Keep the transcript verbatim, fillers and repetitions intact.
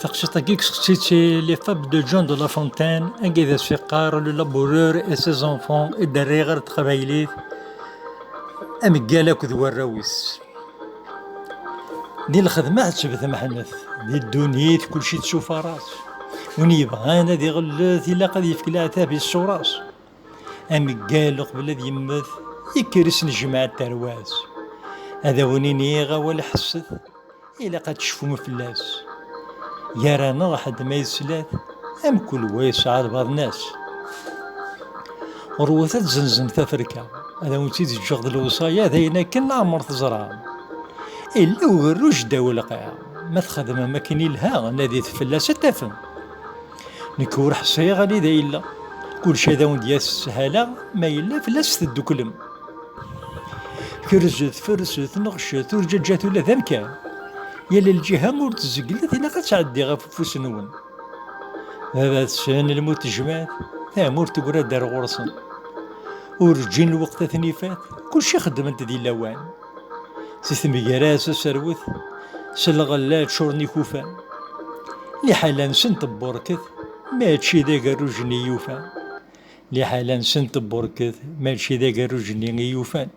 Taqsiṭ-agi kkseɣ-tt-id si Les Fables de Jean de La Fontaine, anga i d as-iqqar: Le laboureur et ses enfants, i d-rriɣ ɣer teqbaylit, ameggal akked warraw-is. Di lxedma ḥettbet meḥnet, di ddunit kulci d s ufaras. Win yebɣan ad iɣellet, ilaq ad yefk leɛtab i ṣṣura-s. Ameggal uqbel ad yemmet, yekker isnejmaɛ tarwa-s. Ad awen-iniɣ awal ḥesset, ilaq ad tecfum fell-as. Gar-aneɣ ḥedd ma yeslat, amkul wa yesɛa lbaḍna-s. Ɣurwet ad tzenzem taferka, ad awen-tt-id-ǧǧeɣ d lewṣaya, d ayen akken leɛmer teẓram. Illa ugerruj ddaw lqaɛa, ma txedmem akken ilha, nadit fell-as ad tafem. Nekk ur ḥṣiɣ anida yella, kulci ad awen-d-yas sshala, ma yella fell-as tedduklem. Kerzet, ferset, neɣcet, ur ǧaǧǧat ula d amkan. Yal lǧiha ur tzegglet, ilaq ad tɛeddi ɣef ufus-nwen. Baba-tsen lmut tejmaɛt, tamurt tegra-d ar ɣur-sen. Ur ǧǧin lweqt ad ten-ifat, kulci xeddmen-t di lawan. Si tmegra s aserwet, s lɣella ččuren ikufan. Liḥala-nsen tebburket, mačči d agerruj-nni i yufan. Liḥala-nsen tebburket, mačči d agerruj-nni i yufan.